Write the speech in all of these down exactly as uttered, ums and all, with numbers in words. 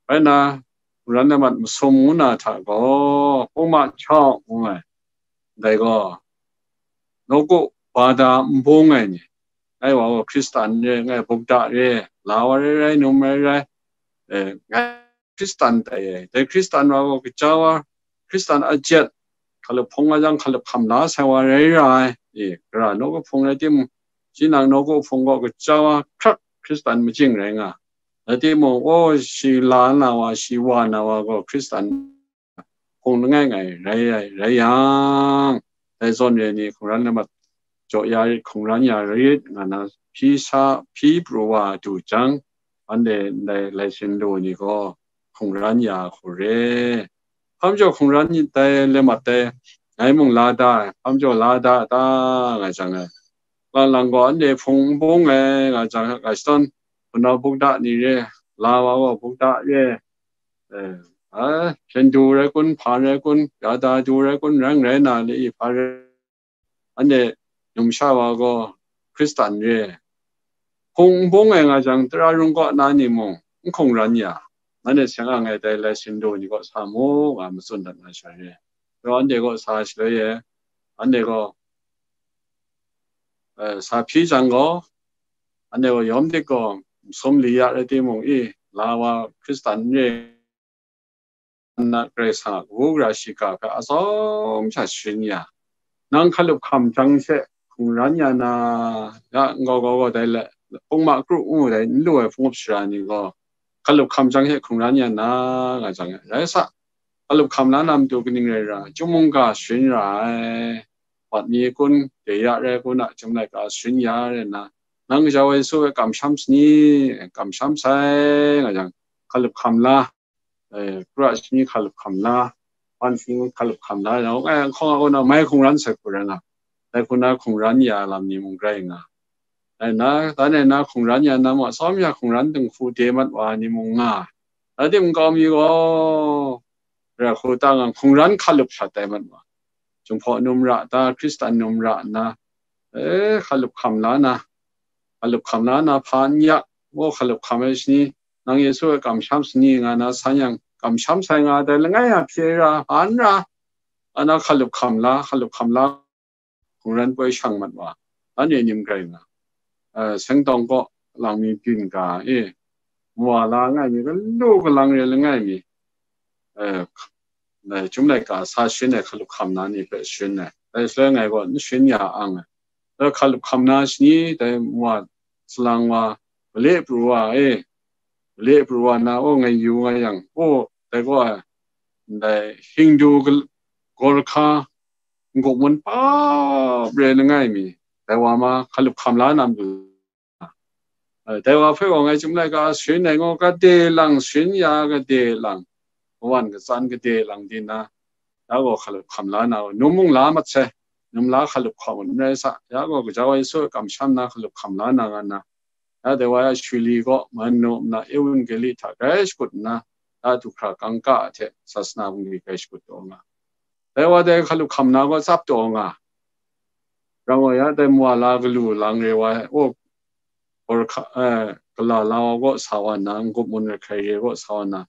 rai nna, mungran lammat masum ngu na hta gaw, pungma chau ngu ai, dai gaw, nawku bada n bung ai ni, ngai wa gaw Hkristan re, ngai Buddha re, la wa rai rai, num rai rai, eh, ngai Hkristan tai e. Dai Hkristan wa gaw kaja wa, Hkristan a jet, hkalup hpung wa jang hkalup hkam la sai wa rai ra ai. E, gara nawku hpung rai timung, shi nang nawku hpung gaw kaja wa hkrak Hkristan majing rai nga. Rai timung, o, shi la na wa, shi wa na wa gaw Hkristan hpung langai ngai rai, rai, rai yang, dai zawn re ni hkungran lammat jaw ya rit, hkungran ya rit, nga na hpyi sa, hpyi pru wa du jang, anhte ndai lai sin lu ni gaw hkungran ya hku re. Hpa majaw hkungran dai lammat dai, ngai mung la da ai, hpa majaw la da ta, nga jang ai. Lang lang gaw anhte hpung n bung ai, nga jang ai, ga shadawn, hpunau Buddha ni re, la wa gaw Buddha re, eh, a, Hindu rai kun, hpa rai kun, Yada du rai kun, rang rai na le i hpa rai, anhte numsha wa gaw Hkristan re. Hpung n bung ai nga jang, tara rung kaw na ni mung n hkungran ya, nanhte seng ang ai dai lai sin lu ni kaw sa mu, nga matsun dat na sha re. Rau anhte kaw sa shaloi e, anhte gaw, eh, sa hpyi jang gaw, anhte gaw yawm dik gaw, masum li ya rai timung i, la wa Hkristan n re, na Karai Kasang a kabu gara shiga hpe atsawm sha sharin ya. Nang hkalup hkam jang she hkungran ya na, ya, n gaw gaw gaw dai le, pungma kru ngu dai n lu ai hpung up sara ni gaw, hkalup hkam jang she hkungran ya na, nga jang, rai sa, hkalup hkam la na matu kaning rai ra, chyum mungga sharin ra ai, wat mi kun, de ya rai kun a, chyum laika sharin ya rai nna, nang gaja wa Yesu hpe kamsham sani, kamsham sai, nga jang, hkalup hkam la, eh, kura shani hkalup hkam la, wan shani hkalup hkam la, nang, eh, hkawng a kaw na mai hkungran sai hku rai nga, dai hku na hkungran ya lam ni mung rai nga. Dai na, dan e na hkungran ya na ma, tsawm ya hkungran dinghku de mat wa ni mung nga. Rai timung, nkau mi gaw, ra hku ta nga hkungran hkalup hkrat ai mat wa. Jinghpaw num ra ta, Hkristan num ra nna, eh, hkalup hkam la na, hkalup hkam la na, hpa n ya, o, hkalup hkam ai shani, nang Yesu e kamsham sani nga na san yang, kamsham sai nga dai langai a hpye ra, hpa n ra, ana hkalup hkam la, hkalup hkam la, hkungran poi shang mat wa, anhte nim grai nga, eh, seng tawng kaw lang mi byin ga e, mawa la ngai mi, galu galang re langai mi, eh, na, chyum laika sa sharin ai hkalup hkam na ni hpe sharin ai. Dai shaloi ngai gaw n sharin ya ang ai. Dai hkalup hkam na shani, dai mawa salang wa, male pru wa e, male pru wa na, o, ngai yu nga yang, o, dai gaw, ndai Hindu gal-, Gorkha, n-gup ngun pap re langai mi, dai wa ma hkalup hkam la na matu, eh, dai wa hpe gaw ngai chyum laika sharin ai ngaw, kade lang sharin ya, kade lang, kawan katsan kade lang di na, ya gaw hkalup hkam la na, num mung la mat sai, num la hkalup hkam n rai sa, ya gaw gaja wa Yesu e kamsham na hkalup hkam la na nga na, ya dai wa ya Shuli gaw Manu nna Evangeli hta grai shakut nna, ya du hkra kangka hte sasana bungli grai shakut taw nga. Dai wa dai hkalup hkam na gaw tsap taw nga. Rang wa ya dai mawa la galu lang re wa, o, Gorkha, eh, gala la wa gaw sa wa nna, n-gup ngun re hkrai re gaw sa wa nna,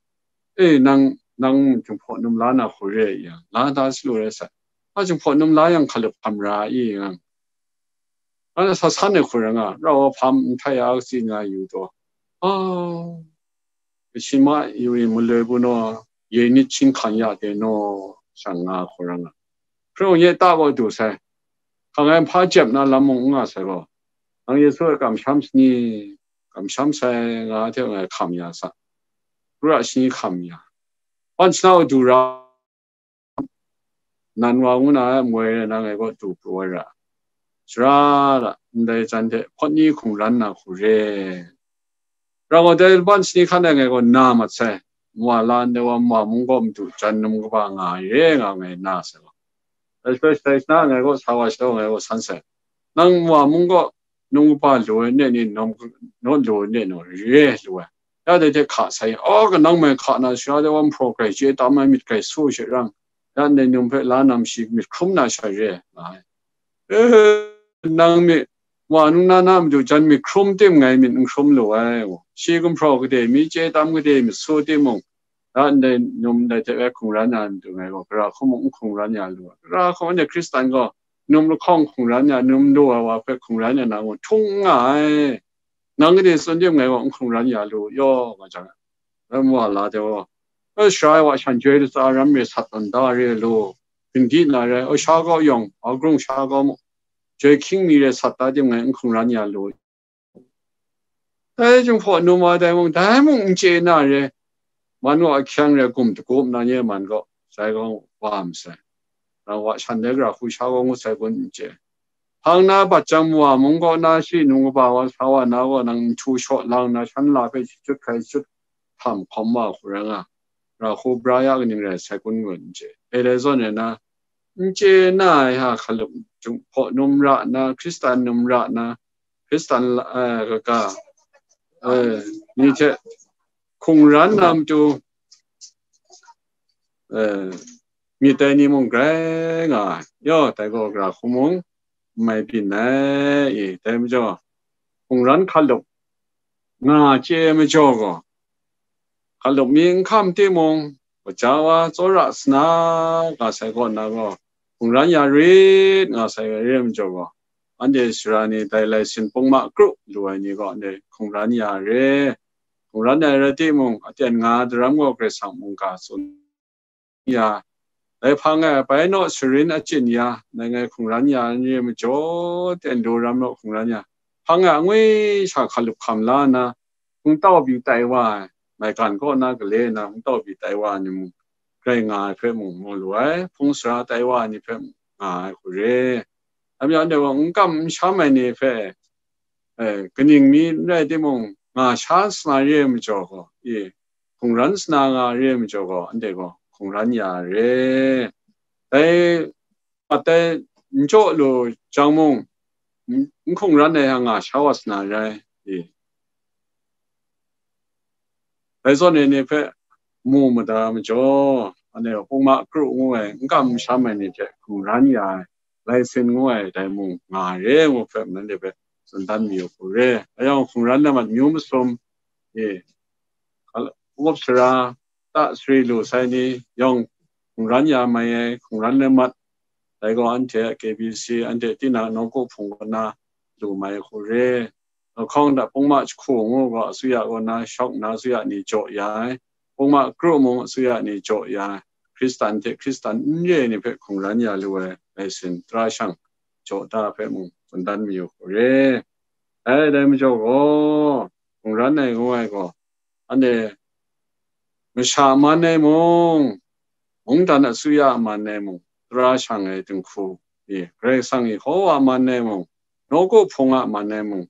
e, nang, nang Jinghpaw num la na hku re yang, la da salu rai sai. A, Jinghpaw num la yang hkalup hkam ra i yang, a, sa san ai hku rai nga, rau wa hpam n htai ya katsi nga yu taw, a, ပရှင်မယူရင် မလွယ်ဘူးနော်၊ ရေနစ်ချင်းခံရတယ်နော် ဆရာ nga hku rai nga. Hpring ye ta gaw du sai, hkang ai hpa jep na lam mung n nga sai gaw, nang Yesu e kamsham sani, kamsham sai nga hte ngai hkam ya sa, kura shani hkam ya, wan shana wa du ra, nan wa ngu na ai moi re na ngai gaw du pru ai ra, sara ra, ndai jan hte hpawt ni hkungran na hku re. Rau wa dai ban shani hkan e ngai gaw na mat sai, mawa la ndai wa mawa mung gaw madu jan num kaba nga ai re nga ngai na sai gaw, dai shaloi shatai shana ngai gaw sa wa shadaw ngai gaw san sai, nang mawa mung gaw num kaba lu ai ne ni, naw lu ai ne naw, re lu ai. Ya dai hte hka sai, aw, kanang mai hka na sha, dai wa nhpraw grai chye tam ai myit grai su she rang, ya ndai num hpe la nam shi myit hkrum na sha re, nga ai. E, nang mi, wa nung na na madu jan myit hkrum tim ngai myit n hkrum lu ai, shi gumhpraw gade mi, chye tam gade mi su timung, da ndai num ndai hte bai hkungran ya ndung ai gaw, gara hku mung n hkungran ya lu ai. Gara hku anhte Hkristan gaw num lahkawng hkungran ya, num lu ai wa hpe hkungran ya na mung htung n nga ai. Nang gade tsun tim ngai gaw n hkungran ya lu yaw, nga jang, ram wa la de gaw, e, sara ai wa shan joi latsa ram re sat tawn da re lu, hpinggyi na re, o, sha gaw yawng, a grung sha gaw mu, joi hkying mi re sat da tim ngai n hkungran ya lu. Dai jung hpaw num wa dai mung, dai mung n chye na re, man gaw ahkyang re gum dagup na nye man gaw, sai gaw wa masai. Nang wa shan dai gara hku sha gaw ngut sai kun n chye. Hpang na bat jang wa mung gaw na shi nung kaba wa sa wa na gaw nang nhtu shaw lang na shan la hpe shachyut hkrai shachyut htam hkawm wa hku rai nga, ra hku bra ya kaning rai sai kun ngut n chye. E dai zawn e na, n chye na ai ha hkalup jung hpaw num ra na, Hkristan num ra na, Hkristan la-, eh, kaga, eh, ni hte hkungran na matu, eh, myit ai ni mung grai nga ai. Yaw, dai gaw gara hku mung n mai byin ai, i, dai majaw, hkungran hkalup nga chye ai majaw gaw, hkalup mi n hkam timung, gaja wa tsawra sana nga sai kaw na gaw, hkungran ya rit nga sai re ai majaw gaw, anhte sara ni dai lai sin pungma kru lu ai ni gaw, anhte hkungran ya re. Hkungran ai rai timung, aten nga daram gaw Karai Kasang mungga tsun ya, dai hpang e bai naw sarin achyin ya, ngai ngai hkungran ya n re majaw, ten daw ram naw hkungran ya, hpang e angwi sha hkalup hkam la nna, hpung tau pyi tai wa ai, maigan kaw na gale na hpung tau pyi tai wa ai ni mung, grai nga ai hpe mung mu lu ai, hpung sara tai wa ai ni hpe mung nga ai hku re. Amyang de gaw, n kam n sham ai ni hpe, eh, kaning mi n rai timung, nga sha sana re ai majaw gaw, i, hkungran sana nga re ai majaw gaw, anhte gaw hkungran ya re. Dai, dai n jaw lu jang mung, n, n hkungran ai yang nga sha wa sana rai, i. Dai zawn e ni hpe mu mada majaw, anhte pungma kru ngu ai, n kam n sham ai ni hte hkungran ya ai, lai sin ngu ai, dai mung nga re ngu hpe, nanhte hpe tsun dan mayu hku re. Ayawng hkungran na mat myu masum, e, hkungwap sara ta sari lu sai ni yawng hkungran ya mai ai, hkungran na mat, dai gaw anhte K B C, anhte tinang nawku hpung kaw na lu mai hku re. Lahkawng hta pungma jahku ngu gaw, asuya kaw na shawk na asuya ni jaw ya ai, pungma kru mung asuya ni jaw ya ai, Hkristan hte Hkristan n re ai ni hpe hkungran ya lu ai, lai sin tara shang jaw da hpe mung tsun dan mayu hku re. Dai, dai majaw gaw, hkungran ai ngu ai gaw, anhte masha man ai mung, mungdan asuya man ai mung, tara shang ai dinghku, i, Karai Kasang Yehova man ai mung, nawku hpung a man ai mung,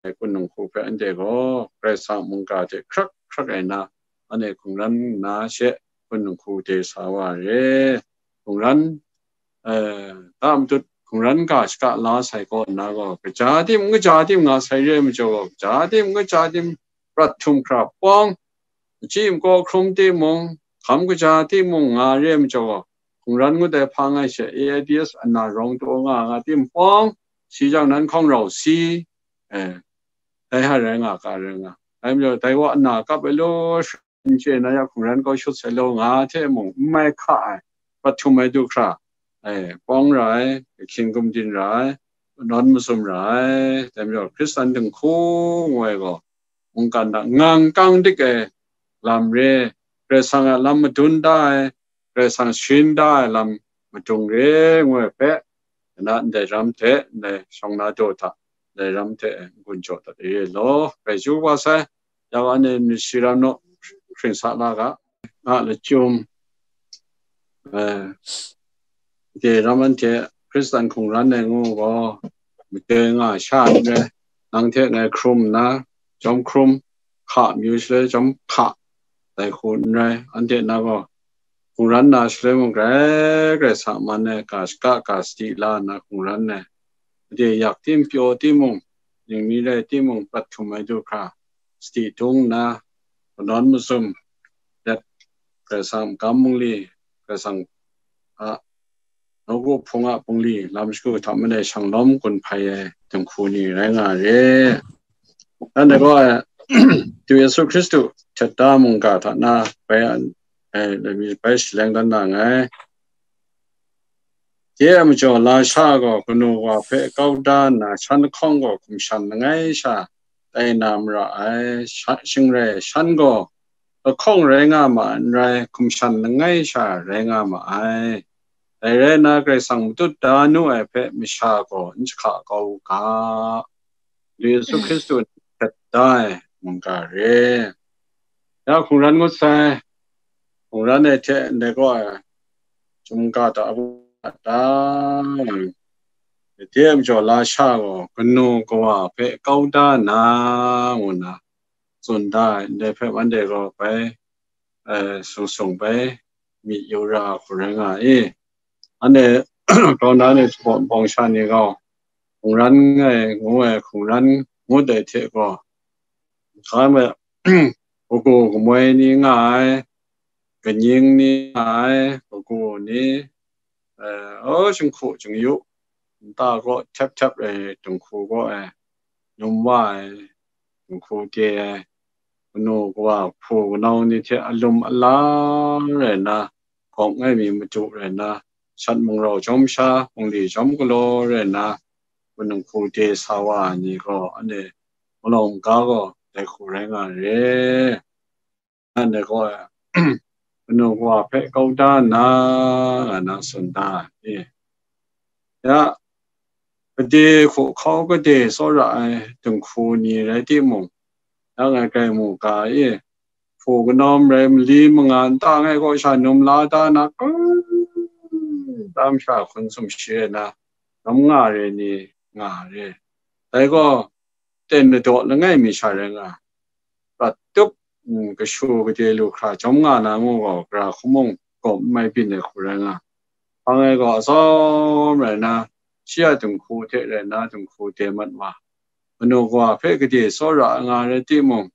ai hpung dinghku hpe anhte gaw Karai Kasang mungga hte hkrak hkrak ai na, anhte hkungran nna she hpung dinghku de sa wa re. Hkungran, eh, ta matut hkungran ga shaka la sai kaw nna gaw, kaja tim n kaja tim nga sai re ai majaw gaw, kaja tim n kaja tim prat htum hkra pawng, machyi makaw hkrum timung, hkam kaja timung nga re ai majaw gaw, hkungran ngut ai hpa ngai she, A I D S ana rawng taw nga nga tim pawng, si jang nan hkawng rau si, eh, dai hta rai nga, ka rai nga. Dai majaw, dai wa ana kap ai law, n chye na ya hkungran kau shut sai law nga hte mung, n mai hka ai, prat htum ai du hkra, eh, pawng ra ai, ahkying gumdin ra ai, nawn masum ra ai, dai majaw, Hkristan dinghku ngu ai gaw, mungkan hta ngang kang dik ai lam re, Karai Kasang a lam madun da ai, Karai Kasang sharin da ai lam madung re ngu ai hpe, na ndai ram hte, ndai shawng na daw hta, ndai ram hte n-gun jaw dat e law, bai chyu wa sai, ya wa ni myit shi ram naw hkring sa la ga, a lachyum, eh, de ram anhte Hkristan hkungran ai ngu gaw, madoi nga sha n rai, nang hte ngai hkrum nna, jawm hkrum, hka mayu shaloi jawm hka, dai hku n rai, anhte na gaw, hkungran na shaloi mung grai grai sa man ai, ga shaka ga sadi la nna hkungran ai, made yak tim pyaw timung, ningmi rai timung, prat htum ai du hkra, sadi dung nna, kanawn masum, let, Karai Kasang gam bungli, Karai Kasang a nawku hpung a bungli, lam shagu hta made shanglawm gun hpai ai dinghku ni rai nga re. Anhte gaw, Yesu Hkristu htet da mungga hta na bai, eh, bai shaleng dan na nngai. Dai a majaw, lasha gaw kanu wa hpe kau da nna, shan lahkawng gaw hkum shan langai sha tai na mara ai. Sha-, shing rai, shan gaw lahkawng rai nga ma ai, n rai, hkum shan langai sha rai nga ma ai. Dai rai nna, Karai Kasang matut da nu ai hpe masha gaw n jahka kau u ga. Yesu Hkristu htet da ai mungga re. Ya hkungran ngut sai, hkungran ai hte ndai gaw ai, chyum ga ta, abu ga ta, dai majaw lasha gaw kanu kawa hpe kau da na, ngu nna tsun da ai, ndai hpe anhte gaw bai, eh, sung sung bai myi yu ra hku rai nga i. Anhte grau na ni shabawn bawng sha ni gaw, hkungran ai ngu ai, hkungran ngut ai hte gaw, hkam ai, kagu kamoi ni nga ai, kanying ni nga ai, kagu ni, eh, o, jinghku jingyu, nta gaw htep htep ai, dinghku gaw ai, num wa ai, dinghku de ai, kanu kawa hpu kanau ni hte alum ala rai nna, gawk ngai mi madu rai nna, shat mungrau jawm sha, bungli jawm galaw rai nna, dinghku de sa wa ai ni gaw, anhte malawng ga gaw dai hku rai nga ai re. Anhte gaw, kanu kawa hpe kau da nna, nga na tsun da ai. Ya, gade hku hkau gade tsawra ai dinghku ni rai timung, dang e grai mu ga i, hpu kanau marai mali manga nta ngai kaw sha num la da na, krum tam sha hkun sumshi ai na, ram nga re ni nga re. Dai gaw, ten ladaw langai mi sha rai nga, prat tup, mm, kashu gade lu hkra jawm nga na ngu gaw, gara hku mung gawm n mai byin ai hku rai nga. Hpang ai gaw atsawm rai nna, shi a dinghku hte rai nna dinghku de mat wa, kanu kawa hpe gade tsawra nga rai timung,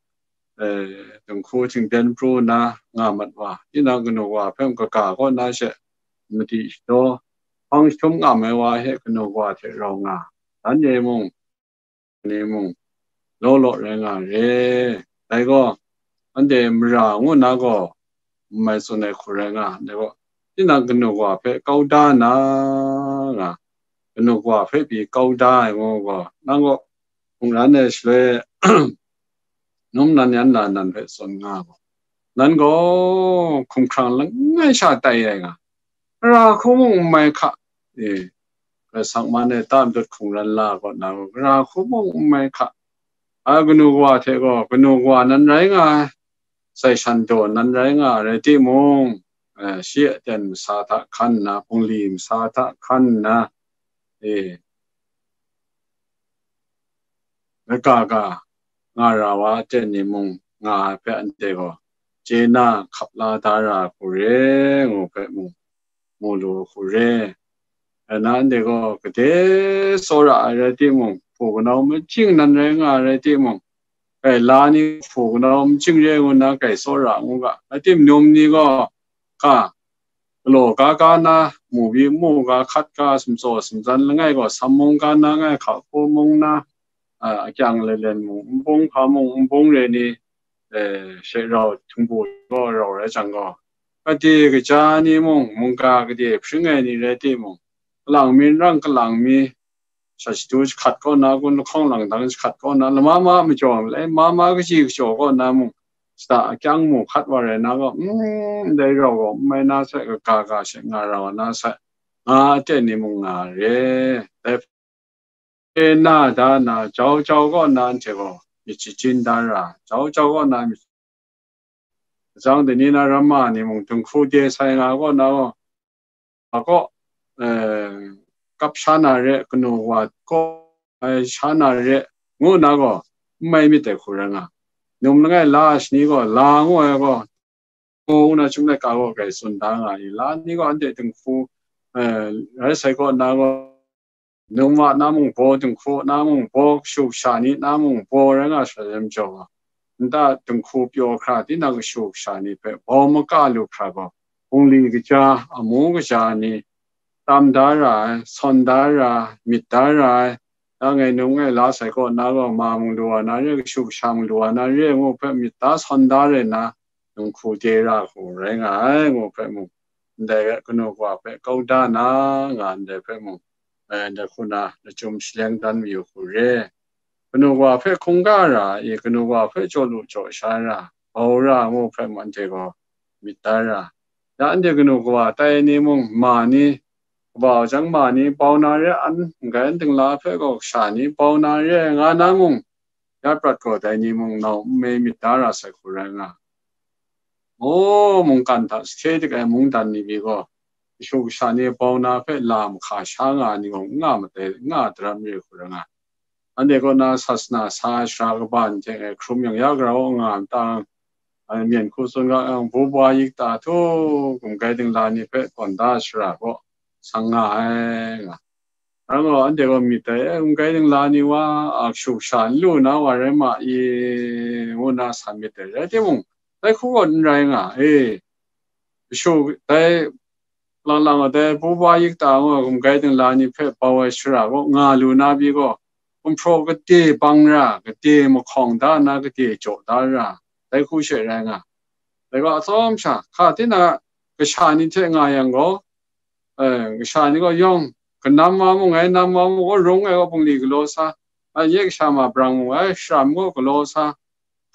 eh, dinghku htingden pru nna nga mat wa, tinang kanu kawa hpe mung kaga kaw na she madi shadaw, hpang jahtum ngam ai wa hte kanu kawa hte rau nga, dan e mung, ni mung, law law rai nga re. Dai gaw, anhte mara ngu na gaw, n mai tsun ai hku rai nga, dai gaw, tinang kanu kawa hpe kau da na, nga, kanu kawa hpe pyi kau da ai ngu gaw, nang gaw hkungran ai shaloi, num nan yan na nan hpe tsun nga gaw, nan gaw hkumhkrang langai sha tai ai nga, gara hku mung n mai hka, e, Karai Kasang man e ta madat hkungran la kaw na gaw, gara hku mung n mai hka. A kanu kawa hte gaw, kanu kawa nan rai nga ai, sai shan daw nan rai nga ai rai timung, eh, shi a ten masa hta hkan nna, bungli masa hta hkan nna, e, lagaga nga ra wa ten ni mung nga ai hpe anhte gaw chye na hkap la da ra hku re, ngu hpe mung mu lu hku re. Rai nna anhte gaw gade tsawra ai rai timung, hpu kanau majing nan rai nga ai rai timung, kai la ni hpu kanau majing re ngu nna kai tsawra ngu ga, rai timung, num ni gaw, ka, galaw ga ga na, mu bi mu ga hkat ga, sumtsaw sumtsan langai gaw, sam mung ga na ngai, hka hku mung na, a, akyang lalen mung, nbung hpa mung, nbung re ni, eh, she rau htingbu gaw rau rai jang gaw, gade kaja ni mung, mungga gade hpring ai ni rai timung, kalang mi n rang, kalang mi sha shadu jahkrat kaw na, gun lahkawng langdang jahkrat kaw na, lama ma majaw, lai ma ma kaji kajaw kaw na mung, shada akyang mu hkat wa rai na gaw, mm, ndai rau gaw n mai na sai, kaga ga she nga rau na sai, nga aten ni mung nga re. Dai hpe na da na, jau jau kaw na anhte gaw myit shachin da ra, jau jau kaw na myit, jang dai ni na ramma ni mung, dinghku de sai nga kaw na gaw, a kaw, eh, kap sha na re, kanu wa kaw ai sha na re, ngu na gaw, n mai myit dai hku rai nga. Num langai la shani gaw, la ngu ai gaw, ngu na chyum laika gaw grai tsun da nga i, la ni gaw anhte dinghku, eh, rai sai kaw na gaw, num wa na mung baw, dinghku na mung baw, kashu kasha ni na mung baw rai nga sha lam jaw, nta dinghku pyaw hkra, tinang kashu kasha ni hpe baw maka lu hkra gaw, hpungli kaja, amu kaja ni, tam da ra ai, sawn da ra ai, myit da ra ai, Ya ngai num ngai la sai kaw na gaw, ma mung lu wa na re, kashu kasha mung lu wa na re, ngu hpe myit da sawn da re na, nunghku de ra hku rai nga ai, ngu hpe mung, ndai kanu kawa hpe kau da na, nga ndai hpe mung, eh, ndai hku na lachyum shaleng dan mayu hku re. Kanu kawa hpe hkungga ra i, kanu kawa hpe chyaw lu chyaw sha ra, bau ra, ngu hpe mung anhte gaw myit da ra. Ya anhte kanu kawa tai ni mung, ma ni, kaba jang ma ni bau na re an, n-gai an dingla hpe gaw kasha ni bau na re nga na mung, ya prat gaw dai ni mung nau n me myit da ra sai hku rai nga. O, mungkan hta sahte dik ai mungdan ni pyi gaw, kashu kasha ni bau na hpe la mahka sha nga ai ni gaw n nga matai, n nga daram re hku rai nga. Anhte kaw na sasana sa ai sara kaba ni hte ngai hkrum yang ya grau nga nta, ai myen hku tsun ga yang, buba yik ta htu, gumgai dingla ni hpe tawn da ai sara kaw sang nga ai nga. Nang gaw anhte gaw myit dai, e, gumgai dingla ni wa, a, kashu kasha n lu na wa rai ma i, ngu nna san myit dai. Rai timung, dai hku gaw n rai nga, e, kashu, dai lang lang a dai buba yik ta ngu ai gumgai dingla ni hpe bau ai sara gaw nga lu na pyi gaw, gumhpraw kade bang ra, kade mahkawng da na, kade jaw da ra, dai hku she rai nga. Dai gaw atsawm sha, hka tinang a kasha ni hte nga yang gaw, eh, kasha ni gaw yawng, kanam wa mung, ngai nam wa mung, gaw rung ai gaw bungli galaw sa, a, nye kasha ma brang mung, ai sharam gaw galaw sa,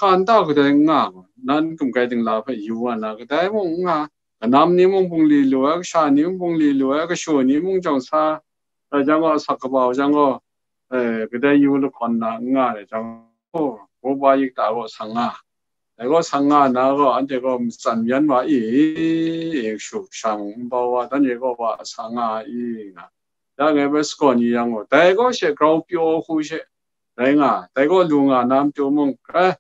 hka nta kadai n nga gaw, nan gumgai dingla hpe yu wa na, kadai mung n nga, kanam ni mung bungli lu ai, kasha ni mung bungli lu ai, kashu ni mung jawng sa, rai jang gaw, asak kabau jang gaw, eh, kadai yu lahkawn na n nga rai jang, oh, buba yik ta gaw sang nga. Dai gaw sang nga na gaw, anhte gaw matsan yan wa i, i, i, shu shang n bau wa, dan re gaw wa sang nga i, nga. Ya ngai bai sagawn i yang gaw, dai gaw she grau pyaw hku she rai nga, dai gaw lu nga na matu mung, eh,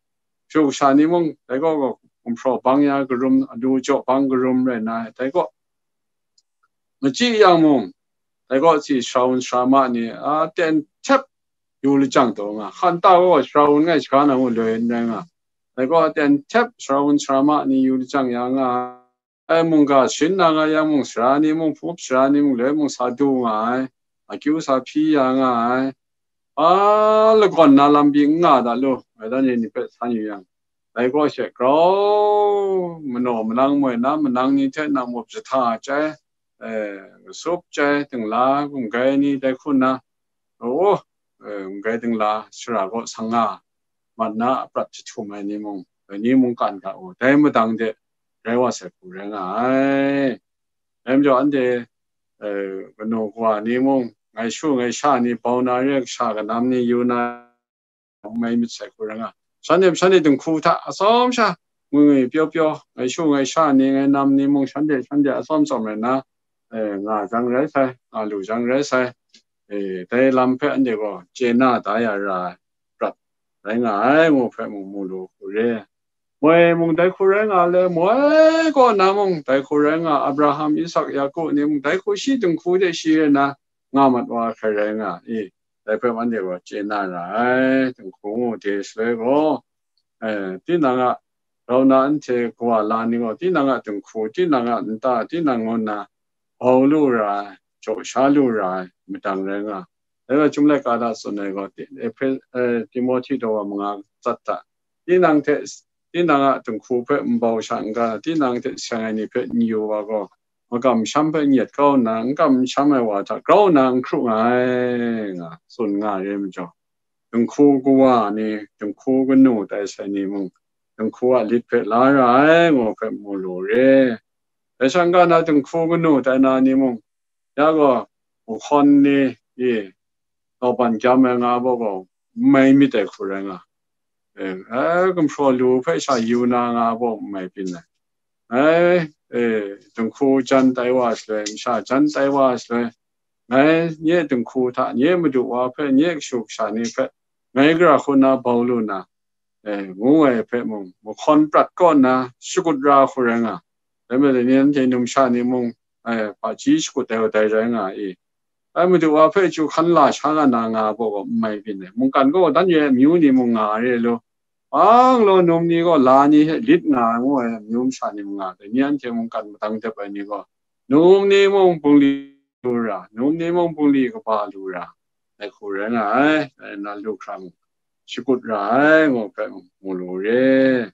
shu sha ni mung, dai gaw gumhpraw bang ya karum, lu jaw bang karum rai na, dai gaw machyi yang mung, dai gaw si sara wun sara ma ni, a, ten htep yu lajang taw nga, hkan ta gaw sara wun ngai shaga na ngu loi n rai nga, dai gaw ten htep sara wun sara ma ni yu lajang ya nga ai, mungga shin na nga yang mung, sara ni mung, hpung sara ni mung, loi mung sa du nga ai, akyu sa hpyi ya nga ai, a, lagawn na lam pyi n nga da lu, ngai dan ni hpe san yu yang, dai gaw she grau manaw manang moi na manang ni hte nang mup jahta chyai, eh, sup chyai, dingla gumgai ni dai hku nna, o, eh, gumgai dingla sara gaw sang nga, mat na a prat jahtum ai ni mung, dai ni mungkan ga u, dai madang de rai wa sai hku rai nga ai. Dai majaw anhte, eh, kanu kawa ni mung, ngai shu ngai sha ni bau na re, kasha kanam ni yu na, mai myit sai hku rai nga. Shanhte, shanhte dinghku hta atsawm sha, ngwi ngwi pyaw pyaw, ngai shu ngai sha ni, ngai nam ni mung, shanhte, shanhte atsawm tsawm rai na, eh, nga jang rai sai, nga lu jang rai sai, eh, dai lam hpe anhte gaw chye na da ya ra ai prat rai nga ai, ngu hpe mung mu lu hku re. Moi mung dai hku rai nga le, moi kaw na mung dai hku rai nga, Abraham, Isak, Yaku ni mung dai hku shi dinghku de shi re na nga mat wa hkrai rai nga i, dai hpe anhte gaw chye na ra ai, dinghku ngu de shaloi gaw, eh, tinang a grau na anhte kawa la ni gaw, tinang a dinghku, tinang a nta, tinang ngu nna bau lu ra ai, jaw sha lu ra ai madang rai nga. Dai gaw, Chyum Laika hta tsun ai gaw, Ti-, Ehpe-, eh, Timohti daw wa manga tsat hta, tinang hte, tinang a dinghku hpe nbau sha n-ga, tinang hte seng ai ni hpe n yu wa gaw, makam masham hpe n yet kau nna, n kam n sham ai wa hta grau nna n hkru nga ai, nga tsun nga ai re majaw, dinghku kawa ni, dinghku kanu tai sai ni mung, dinghku a lit hpe la ra ai, ngu hpe mu lu re. Dai sha n-ga na dinghku kanu tai na ni mung, ya gaw, mahkawn ni, i, tawban gyam ai nga baw gaw, n mai myit ai hku rai nga. Eh, eh, gumhpraw lu hpe sha yu na nga baw n mai byin ai. Ngai, eh, dinghku jan tai wa shaloi, masha jan tai wa shaloi, ngai nye dinghku hta, nye madu wa hpe, nye kashu kasha ni hpe, ngai gara hku na bau lu na, eh, ngu ai hpe mung, mahkawn prat kaw nna shakut ra hku rai nga. Dai majaw, ni anhte numsha ni mung, eh, hpaji shakut ai wa dai rai nga i. Ai madu wa hpe chyu hkan la sha nga na nga baw gaw n mai byin ai. Mungkan gaw dan re ai amyu ni mung nga re lu. Ang law num ni gaw la ni hte lit nga ai ngu ai amyu masha ni mung nga ai. Ni anhte mungkan madang dep ai ni gaw, num ni mung bungli lu ra, num ni mung bungli kaba lu ra, ai hku rai nga ai, rai nna lu hkra mu, shakut ra ai, ngu hpe mu lu re.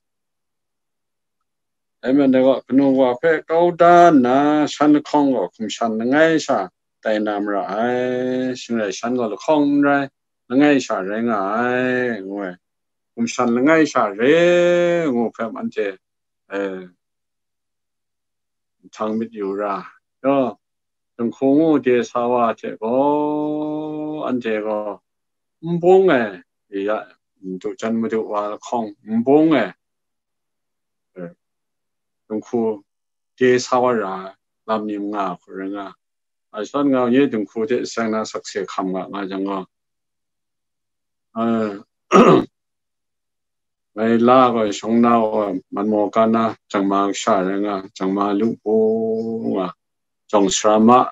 Dai majaw, kanu wa hpe kau da nna, shan lahkawng gaw hkum shan langai sha tai na mara ai, shing rai shan gaw lahkawng n rai, langai sha rai nga ai, ngu ai. Hkum shan langai sha re, ngu hpe anhte, eh, nhtang myit yu ra. Yaw, dinghku ngu de sa wa hte gaw, anhte gaw n bung ai, ya, madu jan madu wa lahkawng n bung ai, eh, dinghku de sa wa ra ai lam ni nga hku rai nga. Ai shan nga nye dinghku hte seng na sakse hkam nga nga jang gaw, eh, ngai la gaw shawng na wa man maw ka na, jangma kasha rai nga, jangma lu pu nga, jawng sara ma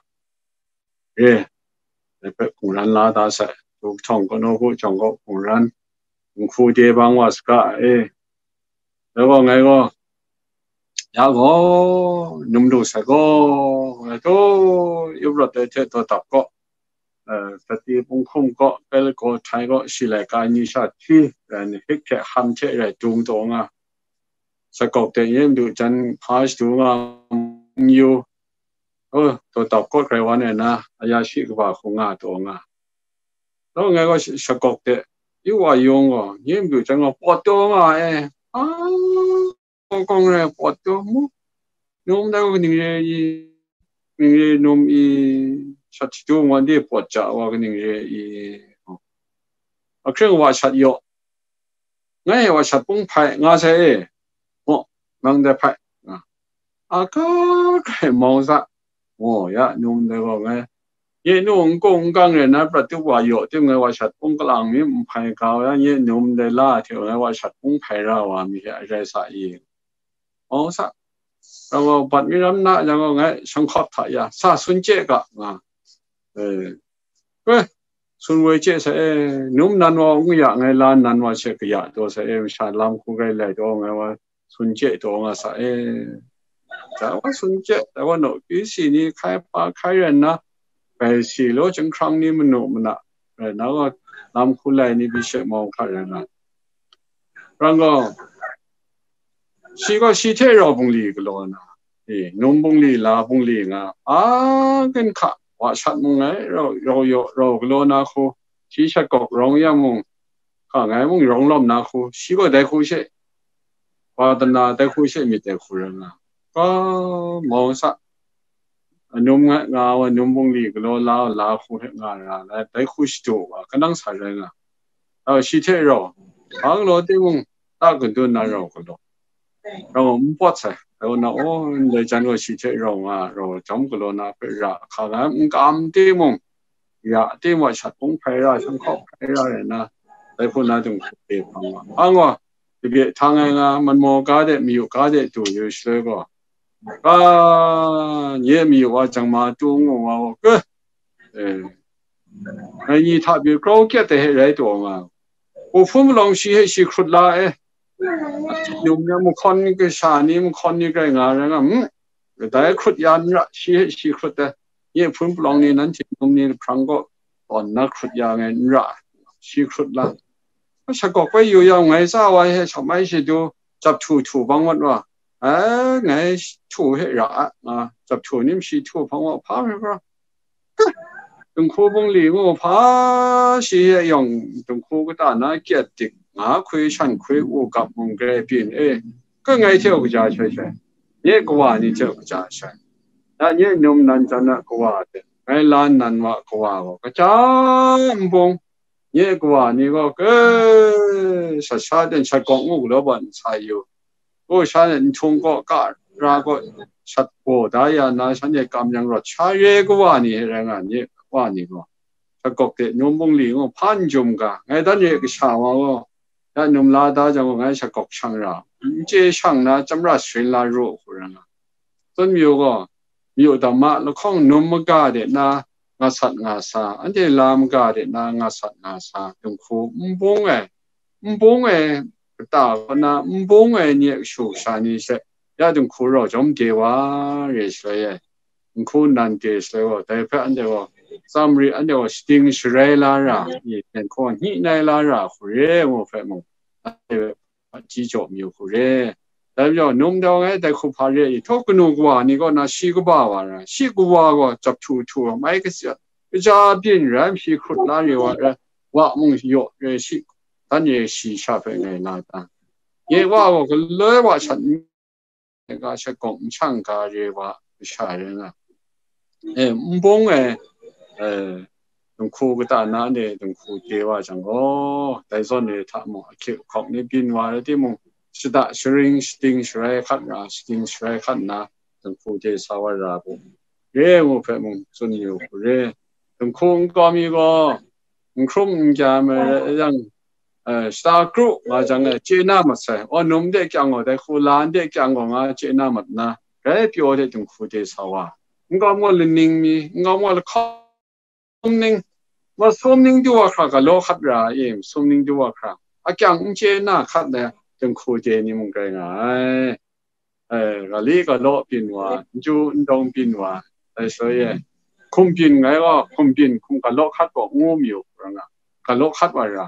re, dai hpe hpung ran la da sai, du kahtawng kanu bu jawng gaw hpung ran, dinghku de bang wa saga e. Dai gaw ngai gaw, ya gaw, num lu sai gaw, ngai gaw, yup rawt ai hte daw dap gaw, eh, Sati Punghkum gaw, Pelagaw Htai gaw, shi laika ni sha hti, eh, hik hte ham hte rai dung taw nga, shakawk de nye madu jan hpa shadu nga n yu, oh, daw dap gaw grai wan ai na, aya shi kaba hku nga taw nga. Taw ngai gaw sh-, shakawk de, yu wa yung gaw, nye madu jan gaw pawt taw nga ai, a, kawng kawng rai pawt taw mu, num dai gaw kaning re i, kaning re num i, shat shadu wan de pawt ja wa kaning re i, ahkring wa shat yaw, ngai wa shat pung hpai nga sai e, maw, nang dai hpai, nga, a ka hkrai mau sa, maw, ya num dai gaw ngai, nye nu n kung n kang rai na prat tu wa yaw tim ngai wa shat pung kalang mi n hpai ga wa, nye num dai la hte ngai wa shat pung hpai ra wa mi hte rai sa i, mau sa, rau wa bat mi ram na jang gaw ngai shanghkawt hta ya, sa sun chye ga, nga, eh, we, sun woi chye sa e, num nan wa n ya, ngai la nan wa she kaya taw sa e, masha lam hku gai lai taw ngai wa sun chye taw nga sa e. Dai wa sun chye, dai wa naw pyi si ni hkai pa hkai rai nna, bai si law chyinghkrang ni manu mana rai na gaw, lam hku lai ni pyi she mau hkra rai nga. Rang gaw, shi gaw shi hte rau bungli galaw na, e, num bungli, la bungli nga, a, ginhka, wa shat mung ngai, rau, rau yaw, rau galaw na hku, shi shat gawk rawng yang mung, hka ngai mung rawng lawm na hku, shi gaw dai hku she, wa dana dai hku she myit dai hku rai nga, ka mau sa, anum nga, nga wa num bungli galaw la, la hku hte nga ra, la, dai hku shadu wa, kanang sa rai nga. Aw, shi hte rau, hpa galaw timung, ta kadun na rau galaw. Rau n pawt sai. Rau na, oh, ndai jan gaw shi hte rau nga, rau jawm galaw na hpe ra, hka nga n kam timung, ya timung, shat hpung hpai ra, shanghkawk hpai ra rai na, dai hku na dung hku de hpang wa. Ang wa, tibye htang ai nga, man maw ga de, mayu ga de, du yu shaloi gaw, ka, nye mayu wa jang ma tu ngu wa, wa, ke, eh, ngai ni hta pyi grau kyat ai hte rai taw nga. Hku hpun palawng shi hte shi hkrut la e. Num ni mahkawn ni, kasha ni mahkawn ni grai nga rai nga, hmm? Kadai hkrut ya n ra, shi hte shi hkrut ai. Nye hpun palawng ni nanhte num ni hprang kaw tawn na hkrut ya ngai n ra, shi hkrut la. Sha gawk bai yu yang ngai tsa wa he sha mai shi du, jap htu htu bang wat wa. Ai, ngai htu he ra a, nga, jap htu nim shi htu hpang wa hpa hpe hpa. Dinghku bungli ngu hpa shi he yawng dinghku kata na kyat dik, nga hkwi shan hkwi u gap mung grai byin e, ka ngai hte u kaja shai shai, nye kawa ni hte u kaja shai. Ya nye num nan jan a kawa hte, ngai la nan wa kawa gaw, kaja n bung, nye kawa ni gaw, ke, shat sha ten shat gawk ngu galaw bat n sa yu. Gaw sha nhtun kaw, ka ra kaw, shat gaw da ya na, shanhte kam yang rawt sha re kawa ni rai nga, nye kawa ni gaw, shat gawk de num bungli ngu hpa n jum ga, ngai dan re kasha wa gaw, ya num la da jang gaw, ngai shat gawk shang ra, n chye shang na, chyam ra sharin la ru hku rai nga. Tsun mayu gaw, mayu dam ma lahkawng num maga de na nga sat nga sa, anhte la maga de na nga sat nga sa, dinghku n bung ai, n bung ai kata kaw na, n bung ai nye kashu kasha ni she, ya dinghku rau jawm de wa re shaloi e, dinghku nan de shaloi gaw, dai hpe anhte gaw, Tsamri anhte gaw shading sharai la ra, i, hten hkaw hni nai la ra hku re ngu hpe mung, anhte hpe hpaji jaw mayu hku re. Dai majaw, num dau ngai dai hku hpa re i, htaw kanu kawa ni kaw na shi kaba wa ra, shi kawa gaw jap htu htu, mai kasi, kaja byin rai, shi hkrut la re wa rai, wa mung yaw re, shi dan re shi sha hpe ngai la ta. Nye wa gaw galoi wa shat n-, ga shat gawng n shang ga re wa masha rai nga. E, nbung e, e, dinghku kata na ni dinghku de wa jang gaw, dai zawn ni hta mung, ahkying ahkawng ni byin wa rai timung, shada sharing, shading sharai hkat ra, shading sharai hkat nna, dinghku de sa wa ra bu re ngu hpe mung tsun yu hku re. Dinghku nkau mi gaw, n hkrum n kya ai rai yang, eh, shata kru nga jang e, chye na mat sai. Aw, num de kyang gaw, dai hku la de kyang gaw nga chye na mat nna, grai pyaw de dinghku de sa wa. N gaw maw laning mi, n gaw maw lahkawng ning, masum ning du wa hkra galaw hkat ra e, masum ning du wa hkra. Akyang n chye na hkat ai dinghku de ni mung grai nga ai. Eh, gali galaw byin wa, n chyu n dawng byin wa, dai shaloi e, hkum byin ngai gaw, hkum byin, hkum galaw hkat gaw n ngu mayu, rai nga, galaw hkat wa ra.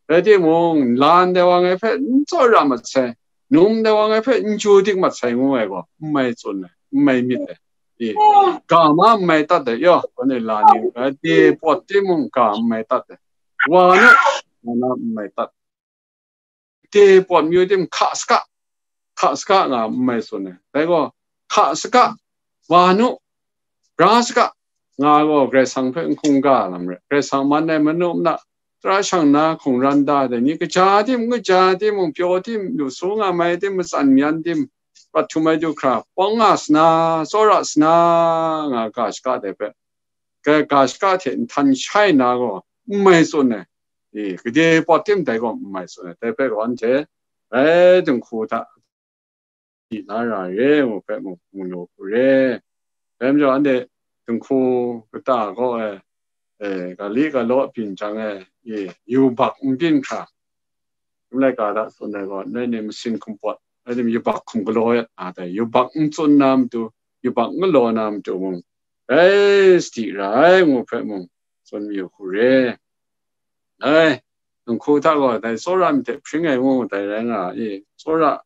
Rai timung, la ndai wa ngai hpe n tsawra mat sai, num ndai wa ngai hpe n chyu dik mat sai ngu ai gaw, n mai tsun ai, n mai myit ai. I, ga ma n mai tat ai, yaw, kau ni la ni, eh, de pawt timung ga n mai tat ai. Wa nu, wa na n mai tat. De pawt mayu tim hka saka, hka saka nga n mai tsun ai. Dai gaw, hka saka, wa nu, bra saka, nga gaw Karai Kasang hpe n hkungga lam rai. Karai Kasang man ai manu mana, tara shang na hkungran da ai ni, kaja tim, kaja tim, mung pyaw tim, lu su nga mai tim, matsan myan tim, prat htum ai du hkra, pawng nga sana, tsawra sana, nga ga shaka dai hpe, ga, ga shaka hte nhtan shai na gaw, n mai tsun ai. I, gade pawt tim dai gaw n mai tsun ai. Dai hpe gaw anhte, rai dinghku hta, di la ra re, ngu hpe mu, mu lu hku re. Dai majaw anhte dinghku kata gaw e, e, gali galaw byin jang e, e, yubak n byin hkra, Rum laika hta tsun ai gaw, ngai ni masin hkum pawt, ngai ni yubak hkum galaw ai, a, dai, yubak n tsun na matu, yubak n galaw na matu mung, rai sadi ra ai ngu hpe mung, tsun mayu hku re. Ai, dinghku hta gaw, dai tsawra myit hte hpring ai ngu, dai rai nga i, tsawra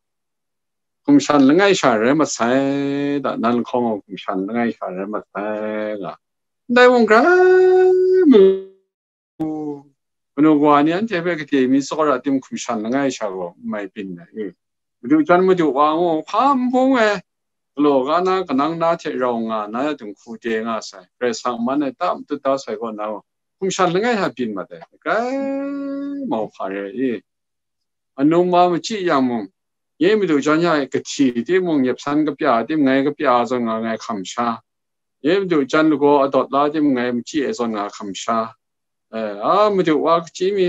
hkum shan langai sha rai mat sai, da, nan lahkawng gaw hkum shan langai sha rai mat sai, nga. Ndai mung hkra mung, kanu kawa ni anhte hpe gade mi tsawra tim hkum shan langai sha gaw n mai byin ai. E, madu jan madu wa ngu hpa n bung ai, galaw ga na, kanang na hte rau nga na dinghku de nga sai, Karai Kasang man ai ta matut da sai kaw na gaw, hkum shan langai hta byin mat ai, grai mau hpa re ai. Anum wa machyi yang mung, nye madu jan ya e kahti timung, nyepsan kapya tim ngai kapya zawn nga ngai hkam sha, nye madu jan lagaw adawt la tim ngai machyi e zawn nga hkam sha, eh, a madu wa kachyi mi,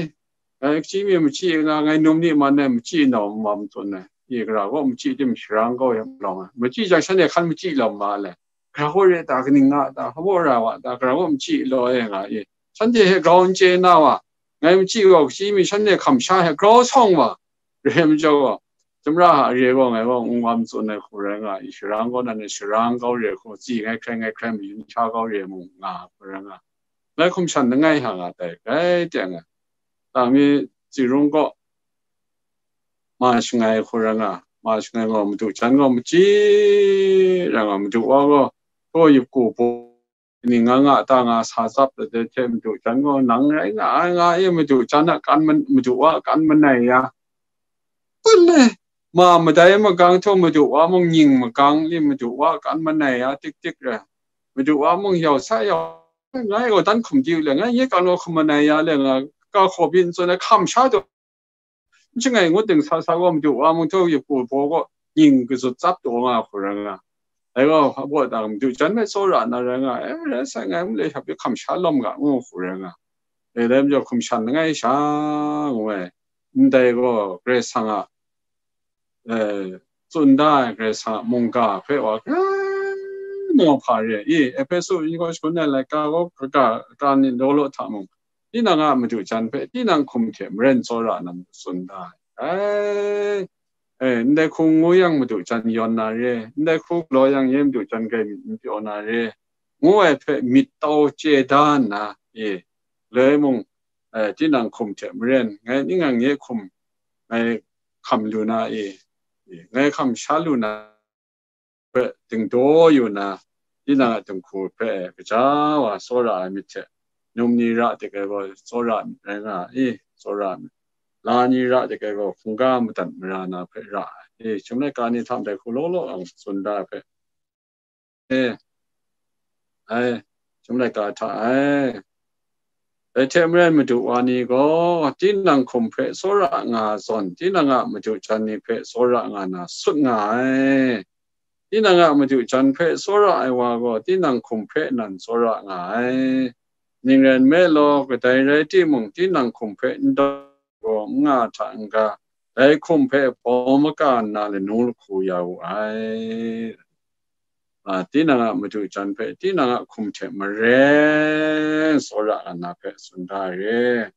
ngai kachyi mi machyi nga, ngai num ni man ai machyi nau n wa matsun ai, i gara gaw machyi tim sharang kau yang lawng ai, machyi jang shanhte hkan machyi lawm ma le, gara gaw re ta, kaning nga ta, hpa baw ra wa ta, gara gaw machyi law e nga i, shanhte hte grau n chye na wa, ngai machyi gaw kachyi mi shanhte hkam sha hte grau sawng wa, re majaw gaw, Tamra hta re gaw ngai gaw n wa matsun ai hku rai nga i, sharang gaw nan e sharang kau re hku, tsi ngai hkrai ngai hkrai mayun sha kau re mung nga hku rai nga, ngai hkum shan langai hta nga tai, grai teng ai. Tang mi tsi rung kaw, ma shangai hku rai nga, ma shangai gaw madu jan gaw machyi rai nga, madu wa gaw, hpaw yup ku baw, ning nga nga ta nga sa tsap ai hte madu jan gaw, nang rai nga ai nga e, madu jan a kan man-, madu wa a kan manai ya, pun e, ma madai magang htaw madu wa mung nying magang li, madu wa a kan manai ya tik tik rai, madu wa mung yau sa yau, ngai gaw dan hkum di u le, ngai nye kan gaw hkum manai ya le nga, ga hkaw byin tsun ai hkam sha taw, n shangai ngut ding sa sa gaw, madu wa mung htaw yup ku baw gaw, nying kazut tsap taw nga hku rai nga. Dai gaw, hpa baw ta madu jan hpe tsawra na rai nga, e, rai sai, ngai mung le hkap yu hkam sha lawm ga, ngu hku rai nga. E, dai majaw hkum shan langai sha, ngu ai. Ndai gaw, Karai Kasang a, e, tsun da ai Karai Kasang a mungga hpe wa, grai maw hpa re ai. I, Ehpesu ni gaw shangun ai laika gaw, kaga, ka ni law law hta mung, tinang a madu jan hpe tinang hkum hte maren tsawra na matu tsun da ai. Ai, e, ndai hku ngu yang madu jan yawn na re, ndai hku galaw yang ye madu jan grai myit n pyaw na re, ngu ai hpe myit tau chye da nna, e, loi mung, e, tinang hkum hte maren, ngai ning anhte hkum, ngai hkam lu na, e, e, ngai hkam sha lu na, hpe dingdaw yu na, tinang a dinghku hpe gaja wa tsawra ai myit hte, num ni ra dik ai gaw tsawra myit rai nga ai, tsawra myit. La ni ra dik ai gaw hkungga madat mara na hpe ra ai. E, chyum laika ni hta ndai hku law law ang tsun da ai hpe. E, ai, chyum laika hta ai. Dai hte maren madu wa ni gaw, tinang hkum hpe tsawra nga zawn, tinang a madu jan ni hpe tsawra nga na sut nga ai. Tinang a madu jan hpe tsawra ai wa gaw, tinang hkum hpe nan tsawra nga ai. Ning rai nme law, kadai rai timung, tinang hkum hpe n gaw n nga hta n-ga, dai hkum hpe bawm maka nna lanu lahku ya wu ai. A, tinang a madu jan hpe tinang a hkum hte maren tsawra nga na hpe tsun da re.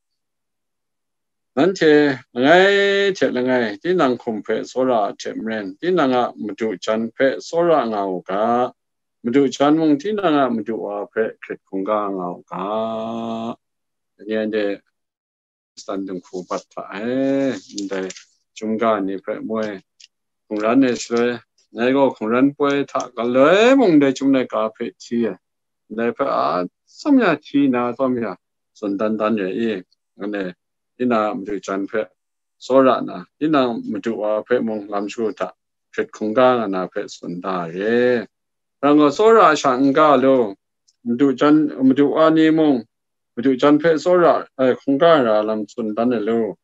Nanhte langai hte langai tinang hkum hpe tsawra hte maren, tinang a madu jan hpe tsawra nga u ga, madu jan mung tinang a madu wa hpe hkrit hkungga nga u ga. Anhte Khristan dinghku bat hta e, ndai chyum ga ni hpe moi hkungran ai shaloi, ngai gaw hkungran poi hta galoi mung dai chyum laika hpe hti ai, ndai hpe a tsawm ya hti na tsawm ya, tsun dan dan re i, anhte tinang a madu jan hpe tsawra na, tinang madu wa hpe mung lam shagu hta hkrit hkungga nga na hpe tsun da re. Nang gaw tsawra sha n ga lu, madu jan, madu wa ni mung, madu jan hpe tsawra ai hkungga ra lam tsun dan ai lu.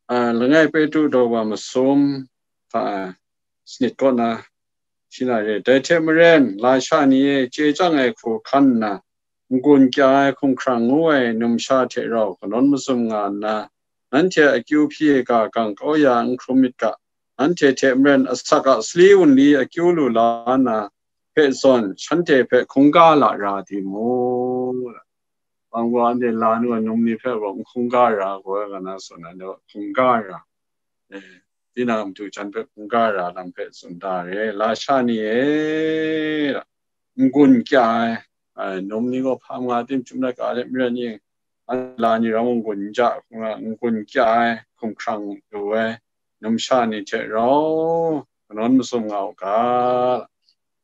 A, langai Petru daw wa masum hta, a, sanit kaw na, shi na re. Dai hte maren, lasha ni e, chye chyang ai hku hkan nna, n-gun kya ai hkumhkrang ngu ai numsha hte rau kanawn mazum nga nna, nanhte akyu hpyi ai ga gang kau ya n hkrum myit ga, nanhte hte maren asak a sali wunli akyu lu la na hpe zawn, shanhte hpe hkungga la ra di mu. Bang wa anhte la nu ai num ni hpe gaw n hkungga ra gaw, nga na tsun ai, hkungga ra. E, tinang madu jan hpe hkungga ra lam hpe tsun da re, lasha ni e, n-gun kya ai, ai, num ni gaw hpa nga tim chyum laika let maren ni, la ni rau n-gun n ja, n-gun kya ai, hkumhkrang lu ai, numsha ni hte rau kanawn mazum nga u ga.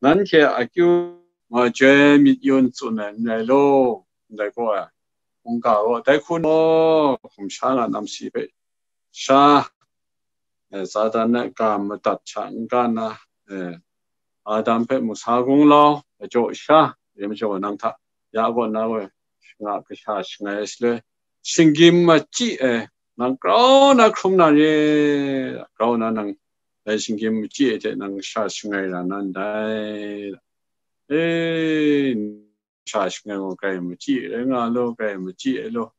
Nanhte akyu majoi myit yun tsun ai n rai law, ndai gaw ai, hkungga gaw dai hku naw, hkum sha nga nam si hpe sha, e, Satan a ga madat hta n-ga na, e, Adam hpe mu sa gunglau, ajaw sha, re majaw nang hta, ya gaw na gaw, nga kasha shangai ai shaloi, shinggyim machyi ai, nang grau na hkrum na re, grau na nang, dai shinggyim machyi ai hte nang kasha shangai ra na ndai. E, sha shangai gaw, grai machyi rai nga law, grai machyi ai law.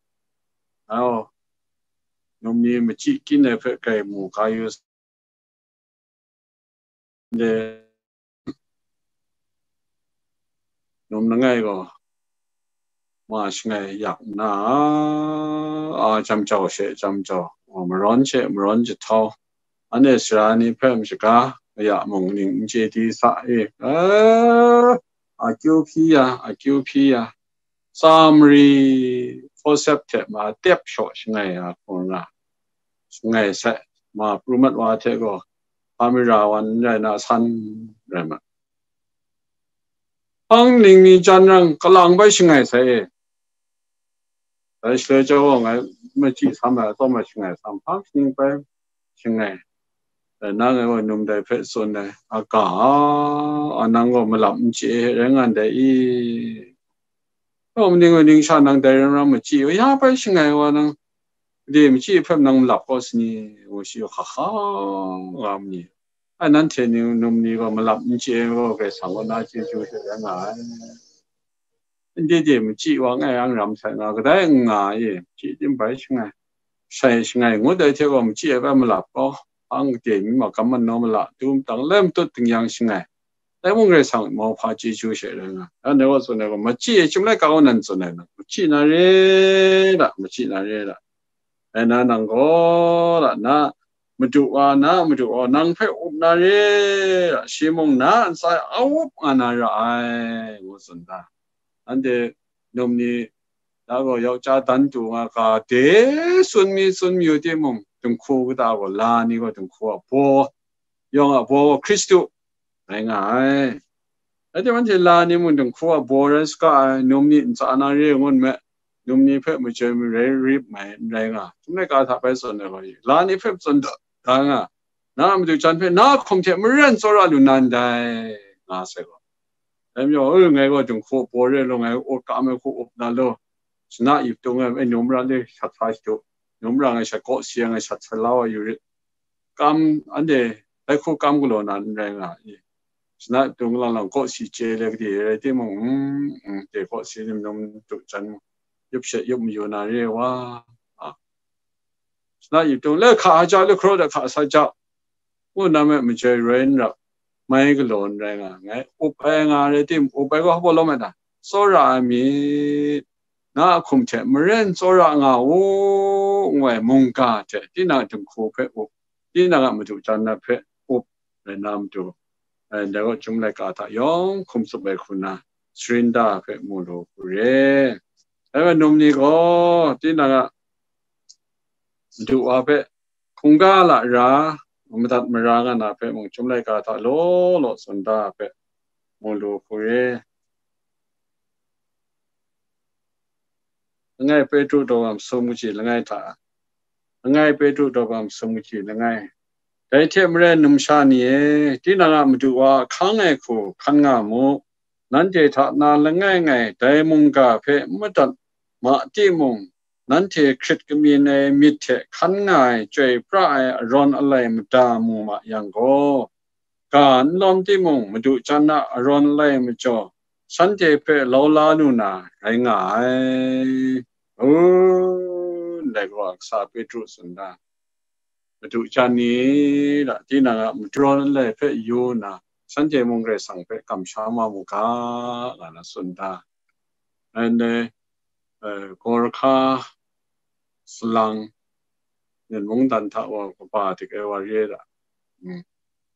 Au, num ni machyi kyin ai hpe grai mu ga yu. De, num langai gaw, ma shangai yak nna, a, jam jau she jam jau, a, marawn she marawn jahtau, anhte sara ni hpe mashaga, aya mung ning n chye di sa e, a, akyu hpyi ya, akyu hpyi ya, tsa mari hpawsep hte ma tep shaw shangai ya hkung ra, shangai sai, ma pru mat wa hte gaw, hpa mara wan n rai na san rai ma. Hpang ning ni jan rang kalang bai shangai sai e. Dai shaloi jau gaw ngai machyi sam ai, atsawm ai shangai sam, hpang ning bai shangai. Dai na ngai gaw num dai hpe tsun ai, a ga, a nang gaw malap n chye rai nga ndai i? Gaw maning gaw ning sha nang dai ram ram machyi, ya bai shangai wa nang, de machyi hpe nang malap gaw sani, ngu shi, ha ha, nga ma ni. Ai, nanhte ni num ni gaw malap n chye gaw, Karai Kasang kaw na chyeju hte rai nga ai. Ndai de machyi wa ngai ang ram sai nga, kadai n nga e, machyi tim bai shangai, shai shangai ngut ai hte gaw, machyi ai bai malap gaw, ang de mi makam manaw mala, tu matang lai matut dingyang shangai. Dai mung Karai Kasang mauhpa chyeju she rai nga. Anhte gaw tsun ai gaw, machyi e, chyum laika gaw nan tsun ai na, machyi na re da, machyi na re da. Ai na nang gaw, la na, Madu wa, na a Madu wa, nang hpe up na re, shi mung na a ntsa e a up nga na ra ai, ngu tsun da. Anhte num ni, da gaw yau ja dan du nga ga de, tsun mi, tsun mi yu timung, dinghku kata gaw, la ni gaw dinghku a baw, yawng a baw gaw Hkristu rai nga ai. Rai timung, anhte la ni mung dinghku a baw rai saga ai, num ni ntsa na re ngun me, num ni hpe majoi marai rip mai n rai nga. Chyum laika hta bai tsun ai gaw, la ni hpe tsun da, da nga, na a madu jan hpe na a hkum hte maren tsawra lu na ndai, nga sai gaw. Dai majaw, e, ngai gaw dinghku baw re law, ngai up kam ai hku up na law, shana ip tung ai, e, numra le shat sa shadu, numra ngai shat kaw si ai, ngai shat sa la wa yu rit. Kam, anhte dai hku kam galaw na n rai nga i. Shana ip tung lang lang kaw si chye le kade rai timung, mm, mm, de kaw si nim num du jan, yup shet yup mayu na re wa, a. Shana ip tung le hka a ja, le hkraw da hka sa ja, ngu na me majoi rai n rap, mai galaw n rai nga, ngai up ai nga rai tim, up ai gaw hpa lawm ai ta? Tsawra ai myit, na a hkum hte maren tsawra nga u, ngu ai mungga hte tinang dinghku hpe up, tinang a madu jan na hpe up rai na matu, e, dai gaw Chyum laika hta yawng hkum tsup ai hku na, sharin da hpe mu lu hku re. Dai wa num ni gaw tinang a madu wa hpe hkungga lara, madat mara nga na hpe mung Chyum laika hta law law tsun da hpe mu lu hku re. Langai Petru daw masum kaji langai hta, Langai Petru daw masum kaji langai. Dai hte maren, numsha ni e, tinang a madu wa ahkang ai hku hkan nga mu. Nanhte hta na langai ngai dai mungga hpe n madat ma timung, nanhte hkrit kamyin ai myit hte hkan nga ai chyoi pra ai arawn alai mada mu ma yang gaw, ga n lawm timung, madu jan a arawn alai majaw, shanhte hpe lau la lu na rai nga ai. U, ndai gaw a kasa Petru tsun da, madu jan ni da, tinang a madu arawn alai hpe yu nna, shanhte mung Karai Kasang hpe kamsham wa mu ga, nga na tsun da. Anhte, eh, Gorkha salang, Myen mungdan hta wa kaba dik ai wa re da. Mm.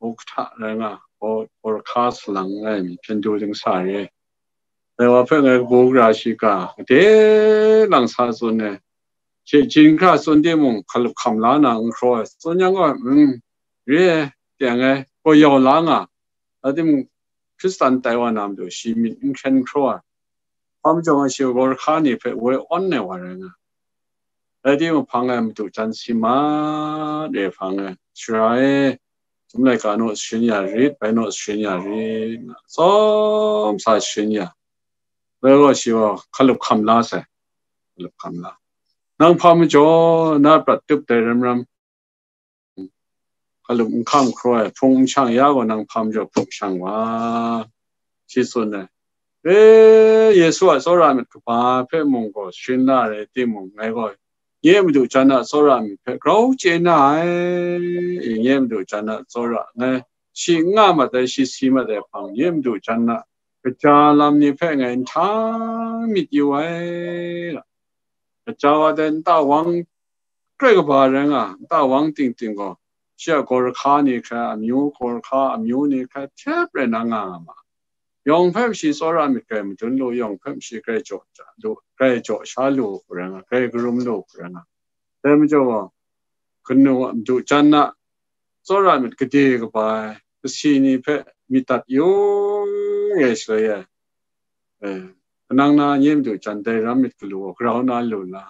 Muk hta rai nga, Gor-, Gorkha salang ngai mi hpyen du dingsa re. Dai wa hpe ngai kabu gara shiga, gade lang sa tsun ai. Hte jinghkra tsun timung, hkalup hkam la na n hkraw ai. Tsun yang gaw, mm, re ai, teng ai, gaw yau la nga. Rai timung, Hkristan tai wa na matu shi myit n hkyen hkraw ai. Hpa majaw nga shi Gorkha ni hpe woi awn ai wa rai nga. Rai timung, hpang e madu jan si mat re hpang e, Sara e, Chyum laika naw sharin ya rit, bai naw sharin ya rit, nga tsawm sa sharin ya. Rai gaw shi gaw hkalup hkam la sai, hkalup hkam la. Nang hpa majaw na prat tup dai ram ram, hkalup n hkam hkraw ai, hpung n shang ya gaw, nang hpa majaw hpung shang wa. Shi tsun ai. E, Yesu a tsawra myit kaba hpe mung gaw sharin la rai timung, ngai gaw nye madu jan a tsawra myit hpe grau chye na ai, e, nye madu jan a tsawra ngai shi n nga mat ai, shi si mat ai hpang, nye madu jan a kaja lam ni hpe ngai nhtang myit yu ai. Kaja wa dai nta wang grai kaba rai nga, nta wang ting ting gaw, shi a Gorkha ni hkrai, amyu Gorkha amyu ni hkrai hte rai na nga nga ma. Yawng hpe shi tsawra myit grai madun lu, yawng hpe shi grai jaw ja lu, grai jaw sha lu hku rai nga, grai karum lu hku rai nga. Dai majaw gaw, kanu a madu jan a tsawra myit gade kaba ai, kasi ni hpe myit dat yu re shaloi e, eh, kanang na nye madu jan dai ram myit galu gaw grau na lu la,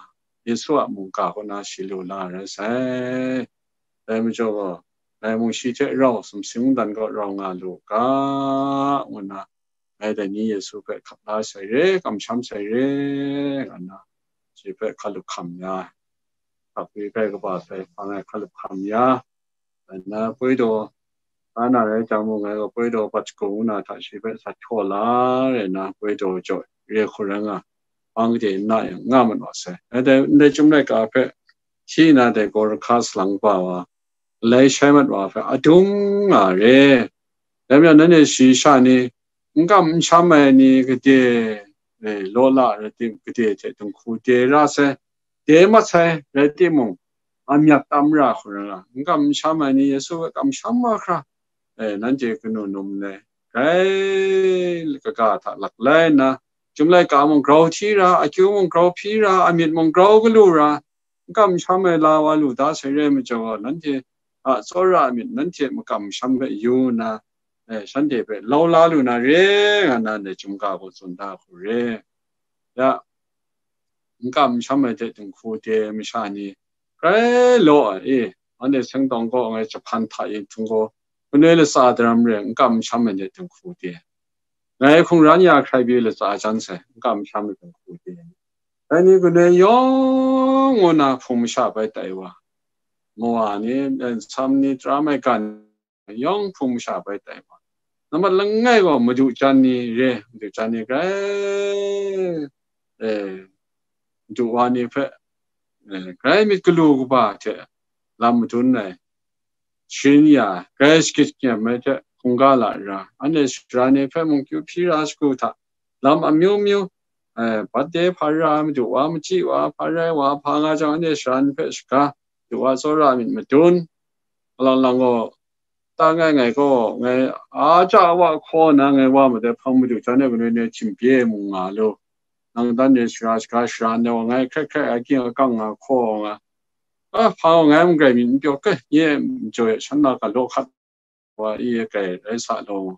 Yesu a mungga kaw na shi lu la rai sai. Dai majaw gaw, dai mung shi hte rau sumsing dan gaw rau nga lu ga, ngu nna, ngai dai ni Yesu hpe hkap la sai re, kamsham sai re, nga nna, shi hpe hkalup hkam ya, hkap wi hkrai kaba sai hpang e hkalup hkam ya, nna poi daw, na na rai jang mung, ngai gaw poi daw bat shagu ngu na hta shi hpe sat hkaw la, rai nna poi daw jaw re hku rai nga, hpang gade n na yang, nga mat wa sai. Rai dai, ndai Chyum laika hpe hti nna dai Gorkha salang kaba wa, lai shai mat wa hpe adung nga re. Dai majaw, nanhte shayi sha ni, n kam n sham ai ni gade, e, law la rai tim, gade hte dinghku de ra sai, de mat sai, rai timung, amyat tam ra hkra, n kam n sham ai ni Yesu hpe kamsham wa hkra, e, nanhte kanu num le, grai kaga hta laklai nna, chyum laika mung grau hti ra, akyu mung grau hpyi ra, amyit mung grau galu ra, n kam n sham ai la wa lu da sai re ai majaw, nanhte a tsawra ai myit nanhte makam masham hpe yu nna, e, shanhte hpe lau la lu na re, nga na ndai chyum ga gaw tsun da hku re. Ya, n kam n sham ai hte dinghku de masha ni grai law ai, e, anhte seng tawng kaw ngai jahpan hta e htung gaw, kanoi latsa daram re, n kam n sham ai hte dinghku de. Ngai hkungran ya hkrai pyi latsa jan sai, n kam n sham ai dinghku de. Dai ni kanoi yawng ngu na hpung masha bai tai wa, mawa ni, nsam ni, tara maigan yawng hpung masha bai tai wa. Nambat langai gaw madu jan ni re, madu jan ni grai, e, madu wa ni hpe, e, grai myit galu kaba hte lam madun ai, sharin ya, grai shagrit nyem ai hte hkungga la ra, anhte sara ni hpe mung kyu hpyi ra shagu hta, lam amyu myu, e, bat de hpa ra, madu wa machyi wa hpa rai wa hpa nga jang, anhte sara ni hpe shaga, madu wa tsawra ai myit madun, alang lang gaw, ta ngai ngai gaw, ngai a ja wa hkaw na ngai wa madai hpang madu jan e kanoi ne htim pye mung nga lu. Nang dan e sara shaga sara nau ngai hkrai hkrai a ging akang nga hkaw nga. A hpang ngai mung grai myit n pyaw kai, nye n jaw e shan na ga law hkat wa i e grai rai sa law.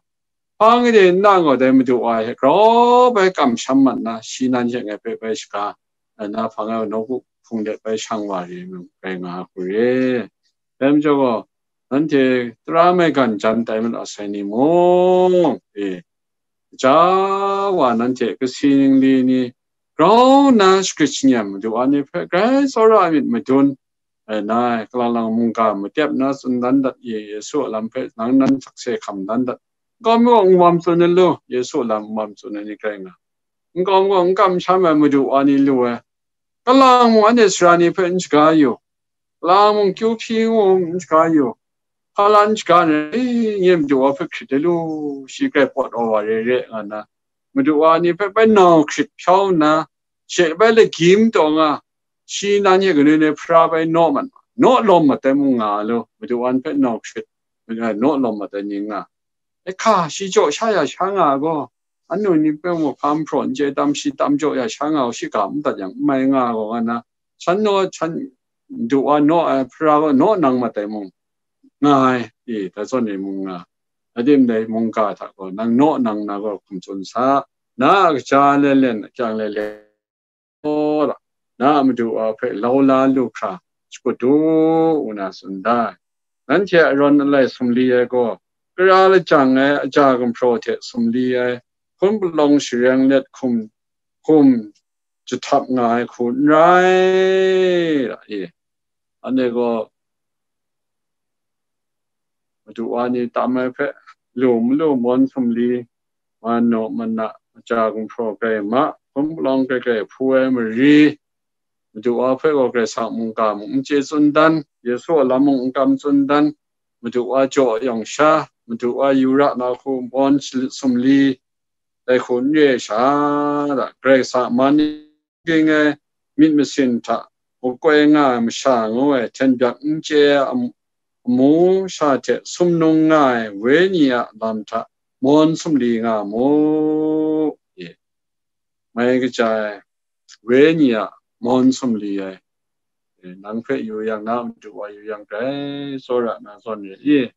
Hpang de nna gaw dai madu wa hte grau bai kamsham mat na, shi nan hte ngai hpe bai shaga, na hpang ai nawku hpung de bai shang wa re mung rai nga hku re. Dai majaw gaw, nanhte tara maigan jan tai mat asai ni mung, e, ja wa nanhte kasi ningli ni grau nna shagrit shingyan madu wa ni hpe grai tsawra ai myit madun, e, na ai, kalang lang mungga matep na tsun dan dat ye, Yesu a lam hpe nang nan sakse hkam dan dat. N kam gaw n wam tsun ai lu, Yesu a lam n wam tsun ai ni grai nga. N kam gaw n kam n sham ai madu wa ni lu ai. Kalang mung anhte sara ni hpe n shaga yu, kalang mung kyu hpyi ngu n shaga yu, hpa la n shaga nna, e, nye madu wa hpe hkrit ai lu, shi grai pawt wa wa re re, nga nna, madu wa ni hpe bai nau hkrit hpyau nna, she bai lagyim taw nga, shi nan hte kanoi ne hpara bai naw mat, naw lawm mat ai mung nga lu, madu wa ni hpe nau hkrit, naw lawm mat ai ni nga. E hka, shi jaw sha ya sha nga ai gaw, anu ni hpe mung hpa mahpraw n chye tam, shi tam jaw ya sha nga u, shi ga n dat yang n mai nga gaw, nga nna, shan naw, shan madu wa naw ai hpara gaw naw nang mat ai mung nga ai, e, dai zawn e mung nga. Rai timung, dai mungga hta gaw nang naw nang na gaw hkum tsun sa, na a kaja le len, akyang le len, na a madu wa hpe lau la lu hkra shakut u, ngu na tsun da ai. Nanhte arawn alai sumli ai gaw, kara lajang ai aja gumhpraw hte sumli ai, hpun palawng shareng let hkum, hkum jahtap nga ai hku n rai, ra i. Anhte gaw, madu wa ni tam ai hpe, lu malu mawn sumli, manu mana, aja gumhpraw grai ma, hpun palawng grai grai hpu ai mari, madu wa hpe gaw Karai Kasang mungga mung n chye tsun dan, Yesu a lam mung n kam tsun dan, madu wa jaw yawng sha, madu wa yu ra na hku mawn sumli, dai hku n re ai sha, Karai Kasang man ni ging ai myit masin hta makoi nga ai masha ngu ai hten byak n chye ai am-, amu sha hte sumnung nga ai wenyi a lam hta mawn sumli nga mu. E, mai kaja ai wenyi a mawn sumli ai, e, nang hpe yu yang, na madu wa yu yang, grai tsawra na zawn re i,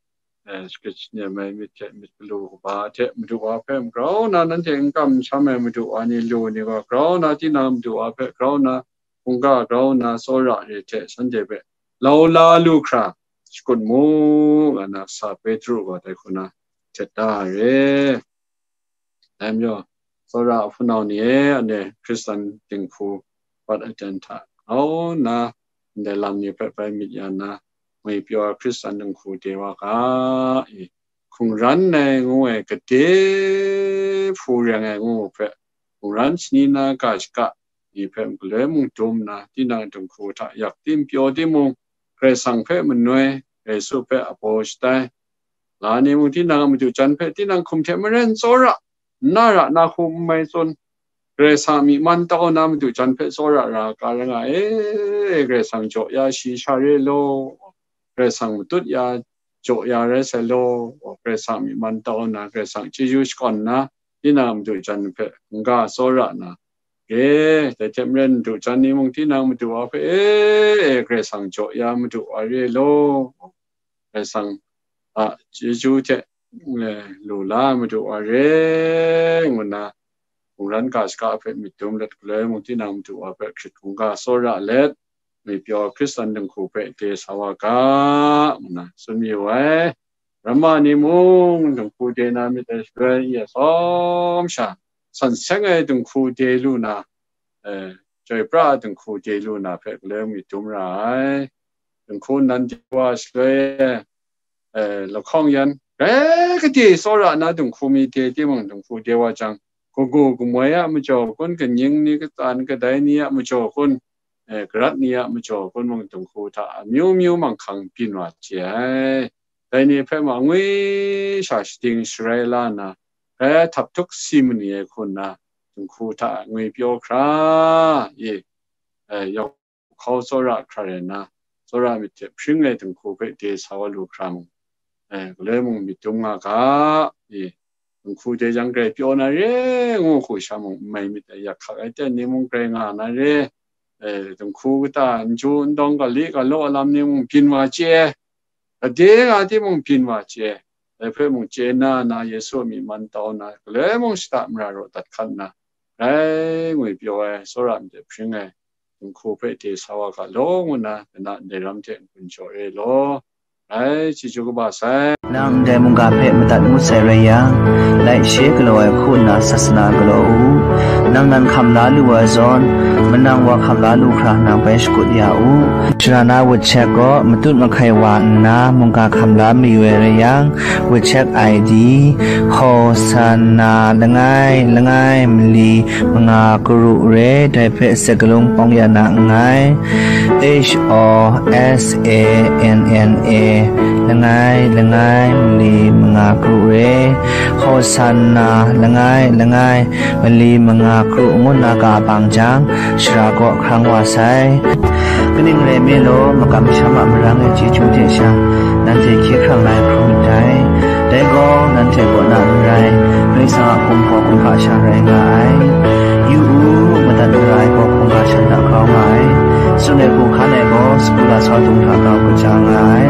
e, shakrit shingyan ai myit hte myit galu kaba hte madu wa hpe grau na nanhte n kam n sham ai madu wa ni lu ni gaw, grau na tinang madu wa hpe grau na, hkungga grau na tsawra re hte shanhte hpe lau la lu hkra shakut mu, nga na sa Petru gaw dai hku na htet da ai re. Dai majaw, tsawra a hpunau ni e, anhte Hkristan dinghku wat aten hta grau nna, ndai lam ni hpe bai myit ya nna, ngwipyaw ai Hkristan dinghku de wa ga i, hkungran ai ngu ai gade hpu reng ai ngu hpe, hkungran shani na ga shaka ni hpe galoi mung dum nna, tinang dinghku hta yak tim pyaw timung, Karai Kasang hpe manoi, Yesu hpe abaw shatai, la ni mung tinang a madu jan hpe tinang hkum hte maren tsawra, n na ra na hku n mai tsun, Karai Kasang a myi man tau na madu jan hpe tsawra ra ga rai nga e, Karai Kasang jaw ya shayi sha re law, Karai Kasang matut ya jaw ya rai sai law, Karai Kasang a myi man tau na, Karai Kasang chyeju shakawn na, tinang madu jan hpe n-ga tsawra na, e, dai hte maren madu jan ni mung tinang madu wa hpe, e, e, Karai Kasang jaw ya madu wa re law, Karai Kasang a chyeju hte, e, lu la madu wa re, ngu nna, mungkan ga shaka hpe myit dum let, galoi mung tinang madu wa hpe hkrit hkungga tsawra let, ngwi pyaw Hkristan dinghku hpe de sa wa ga, ngu nna tsun mayu ai. Ramma ni mung dinghku de na myit dai shaloi, ya tsawm sha, san seng ai dinghku de lu na, e, chyoi pra ai dinghku de lu na hpe galoi myit dum ra ai. Dinghku nnan de wa shaloi, e, lahkawng yan, grai gade tsawra na dinghku mi de timung, dinghku de wa jang, kagu kamoi a majaw kun, kaning ni, katsan kadai ni a majaw kun, e, garat ni a majaw kun mung dinghku hta amyu myu manghkang byin wa chye ai. Dai ni hpe ma ngwi sha shading sharai la nna, grai htap htuk si mani ai hku nna, dinghku hta ngwi pyaw hkra, e, e, yawk hkau tsawra hkra rai nna, tsawra myit hte hpring ai dinghku hpe de sa wa lu hkra mung, e, galoi mung myit dum nga ga, e, dinghku de jang grai pyaw na re ngu hku sha mung n mai myit dai, yak hkak ai ten ni mung grai nga na re, e, dinghku kata n ju n dawng, ga li ga law lam ni mung byin wa chye, gade nga timung byin wa chye, dai hpe mung chye na na, Yesu a myi man tau na, galoi mung shada mara raw dat hkan nna, grai ngwi pyaw ai, tsawra myit hte hpring ai dinghku hpe de sa wa ga law, ngu nna, na ndai ram hte n-gun jaw re law. Rai, chyeju kaba sai. Nang ndai mungga hpe madat ngut sai rai yang, laishe galaw ai hku nna sasana galaw u. Nang nan hkam la lu ai zawn, manang wa hkam la lu hkra nang bai shakut ya u. Shara na WeChat gaw matut mahkai wa nna mungga hkam la mayu ai rai yang, WeChat I D, Hosanna langai langai mali manga karu re, dai hpe sakalung pawng ya na nngai. H O S A N N A, langai langai mali manga karu re, Hosanna langai langai mali manga karu ngu nna ga bang jang, shara kaw hkrang wa sai. Kaning rai nme law, makam masham a marang e chyeju de sha, nanhte hkye hkrang la ai hkrum myit dai. Dai gaw, nanhte kaw na n rai, Karai Kasang a gumhpraw kumhpa sha rai nga ai. Yu u, madat mara ai gaw hkungga shan hta grau nga ai. Tsun ai hku hkan ai gaw, sagu lasau dung hta grau kaja nga ai.